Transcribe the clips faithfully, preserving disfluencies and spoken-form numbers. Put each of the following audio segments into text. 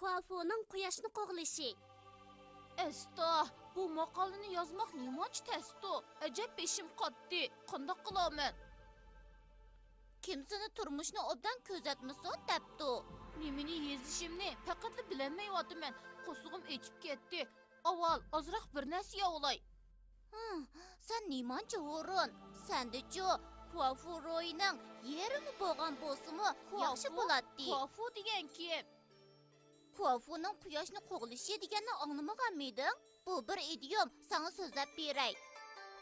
كۇافۇنىڭ قۇياشنى قوغلىشى. ئەستا، بۇ ماقالىنى يازماق نېمانچە تەستۇ؟ ئەجەب بېشىم قاتتى. قانداق قىلامەن؟ كىم سېنى تۇرمۇشنى ئوبدان كۆزەتمىسۇن دەپتۇ؟ نېمىنى يېزىشىمنى پەقەتلا بىلەلمەيۋاتىمەن. قورسىقىم ئېچىپ كەتتى. ئاۋۋال ئازراق بىر نەرسە يەۋالاي. ھىم، سەن نېمانچە ھۇرۇن؟ سەندىچۇ كۇافۇ روھىنىڭ يېرىمى بولغان بولسىمۇ ياخشى بولاتتى. كۇافۇ دېگەن كىم؟ كۇافۇنىڭ قۇياشنى قوغلىشى دېگەننى ئاڭلىمىغانمىدىڭ؟ بۇ بىر ئىدىيوم، ساڭا سۆزلەپ بېرەي.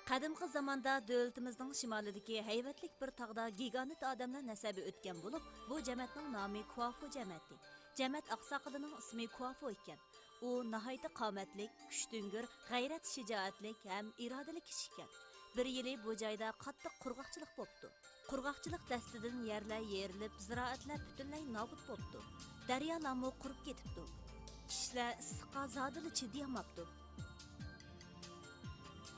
قەدىمكى زاماندا دۆلىتىمىزنىڭ شىمالىدىكى ھەيۋەتلىك بىر تاغدا گىگانت ئادەملەر نەسەبى ئۆتكەن بولۇپ، بۇ جەمەتنىڭ نامى كۇافۇ جەمەتى. جەمەت ئاقساقىلىنىڭ ئىسمى كۇافۇ ئىكەن. ئۇ ناھايىتى قامەتلىك، كۈچتۈڭگۈر، غەيرەت، شىجائەتلىك ھەم ئىرادىلىك كىشى ئىكەن. بىر يىلى بۇ جايدا قاتتىق قۇرغاقچىلىق بوپتۇ. قۇرغاقچىلىق دەستىدىن يەرلەر يېرىلىپ، زىرائەتلەر پۈتۈنلەي نابۇت بوپتۇ. دەريالارمۇ قۇرۇپ كېتىپتۇ. كىشىلەر ئىسسىققا زادىلا چىدىيالماپتۇ.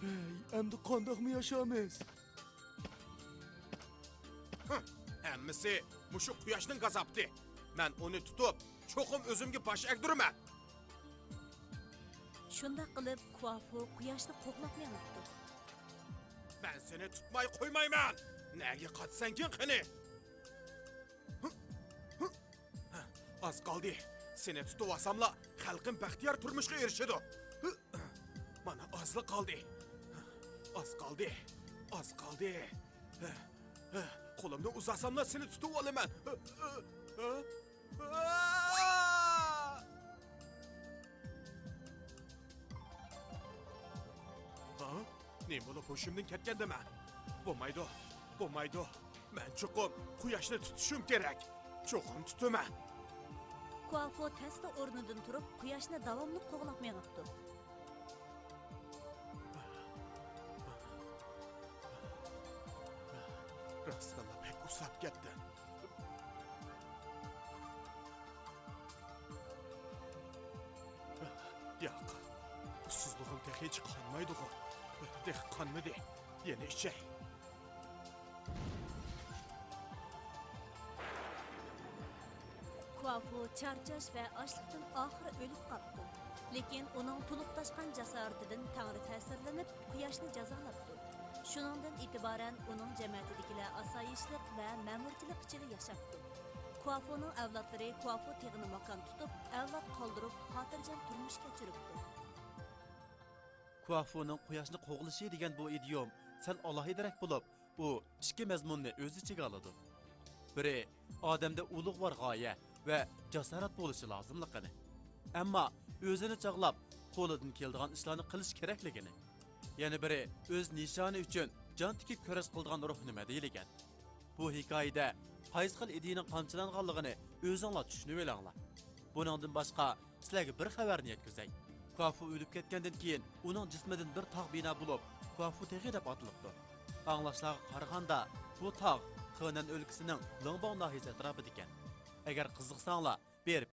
ھەي، ئەمدى قانداقمۇ ياشامىز؟ ھىم، ھەممىسى مۇشۇ قۇياشنىڭ غازابىتى. مەن ئۇنى تۇتۇپ، چوقۇم ئۆزۈمگە باش ئەگدۈرىمەن. شۇنداق قىلىپ، كۇافۇ قۇياشنى قوغلاپ مېڭىپتۇ. مەن سېنى تۇتماي قويمايمەن. نەگە قاچىسەنكىن قېنى؟ ئاز قالدى. سېنى تۇتۇۋالساملا، خەلقىم بەختىيار تۇرمۇشقا ئېرىشىدۇ. مانا ئازلا قالدى. ئاز قالدى. ئاز قالدى. قولۇمنى ئۇزاتساملا سېنى تۇتۇۋالىمەن. ھا؟ نېمە بولۇپ ھوشۇمدىن كەتكەندىمەن؟ بولمايدۇ، بولمايدۇ. مەن چوقۇم قۇياشنى تۇتۇشۇم كېرەك. چوقۇم تۇتىمەن. كۇافۇ تەستە ئورنىدىن تۇرۇپ، قۇياشنى داۋاملىق قوغلاپ مېڭىپتۇ. راستتىنلا بەك ئۇسساپ كەتتىم. ياق، ئۇسسۇزلۇقۇم تېخىچە قانمايدىغۇ. تېخى قانمىدى. يەنە ئىچەي. كۇافۇ چارچاش ۋە ئاچلىقتىن ئاخىرى ئۆلۈپ قاپتۇ. لېكىن ئۇنىڭ تولۇق تاشقان جاسارىتىدىن تەڭرى تەسىرلىنىپ، قۇياشنى جازالاپتۇ. شۇنىڭدىن ئېتىبارەن ئۇنىڭ جەمەتىدىكىلەر ئاسايىشلىق ۋە مەمۇرچىلىق ئىچىدە ياشاپتۇ. كۇافۇنىڭ ئەۋلادلىرى كۇافۇ تېغىنى ماكان تۇتۇپ، ئەۋلاد قالدۇرۇپ، خاتىرجەم تۇرمۇش كەچۈرۈپتۇ. كۇافۇنىڭ قۇياشنى قوغلىشى دېگەن بۇ ئىدىيوم سەل ئالاھىدىرەك بولۇپ، ئۇ ئىككى مەزمۇننى ئۆز ئىچىگە ئالىدۇ. بىرى، ئادەمدە ئۇلۇغۋار غايە ۋە جاسارەت بولۇشى لازىملىقىنى، ئەمما ئۆزىنى چاغلاپ، قولىدىن كېلىدىغان ئىشلارنى قىلىش كېرەكلىكىنى، يەنە بىرى، ئۆز نىشانى ئۈچۈن جان تىكىپ كۈرەش قىلىدىغان روھنى مەدھىيلىگەن. بۇ ھېكايىدە قايسى خىل ئىدىيىنىڭ قامچىلانغانلىقىنى ئۆزۈڭلار چۈشىنىۋېلىڭلار. بۇنىڭدىن باشقا، سىلەرگە بىر خەۋەرنى يەتكۈزەي. كۇافۇ ئۆلۈپ كەتكەندىن كېيىن، ئۇنىڭ جىسمىدىن بىر تاغ بىنا بولۇپ، كۇافۇ تېغى دەپ ئاتىلىپتۇ. ئاڭلاشلارغا قارىغاندا، بۇ تاغ خېنەن ئۆلكىسىنىڭ لىڭباۋ ناھىيەسى ئەتراپىدىكەن. ئەگەر قىزىقساڭلار، بېرىپ